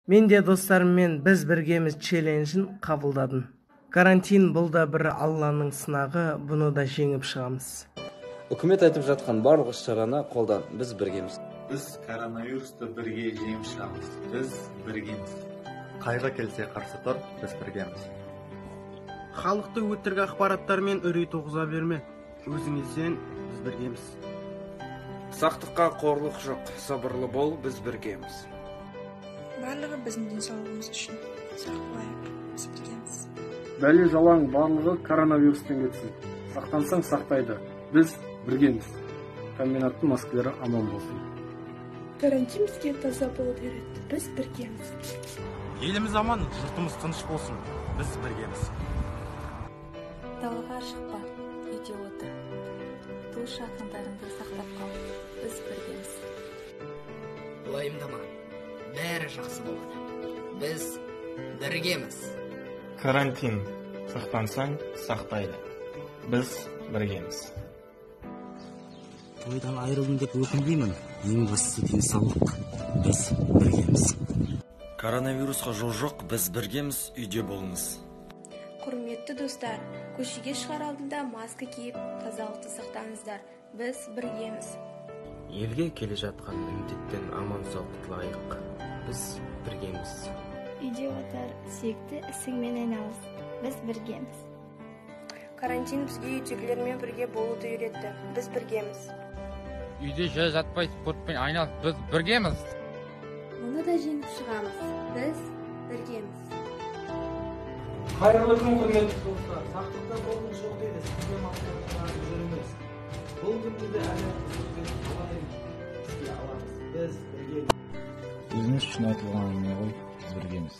Мен де достарыммен «Біз біргеміз» челленджін қабылдадым. Карантин — бұл да бір Алланың сынағы, бұны да жеңіп шығамыз. Үкімет айтып жатқан барлық іс шараны қолдан, біз біргеміз. Біз коронавирусты бірге жеңіп шығамыз, біз біргеміз. Қайғы келсе, қарсы тұр, біз біргеміз. Халықты өтірік ақпараттармен үрей туғыза берме, өзіңе сен, біз біргеміз. Сақтыққа қорлық жоқ, сабырлы бол, біз біргеміз. Барлығы біздің денсаулығымыз үшін, сақ болайық, біз біргеміз. Бәле жалаң барлығы коронавирустен кетсін, сақтансаң, сақтайды, біз біргеміз. Комбинаттың маскалары аман болсын. Карантин бізге таза болуды үйретті, біз біргеміз. Еліміз аман, жұртымыз тыныш болсын, біз біргеміз. Далаға шықпа, үйде отыр, туыс жақындарыңды сақтап қал, біз біргеміз. Уайымдама, бәрі жақсы болады, біз біргеміз. Карантин: сақтансаң, сақтайды, біз біргеміз. Тойдан айырылдым деп өкінбеймін, ең бастысы денсаулық, біз біргеміз. Коронавирусқа жол жоқ, біз біргеміз, үйде болыңыз. Құрметті достар, көшеге шығар алдында маска киіп, тазалықты сақтаңыздар, біз біргеміз. Елге келе жатқан індеттен аман сау құтылайық, біз біргеміз. Үйде отыр, сүйікті ісіңмен айналыс, біз біргеміз. Карантин бізге үйдегілермен бірге болуды үйретті, біз біргеміз. Үйде жай жатпай, спортпен айналыс, біз біргеміз. Мұны да жеңіп шығамыз, біз біргеміз. Қайырлы күн, құрметті достар! Сақтықта қорқыныш жоқ дейді, сізге мақтанып жүрміз. Бұл күнді де әлі қызықпен талай еске аламыз, біз біргеміз. Өзіңіз үшін айтылған әңгіме ғой, біз біргеміз.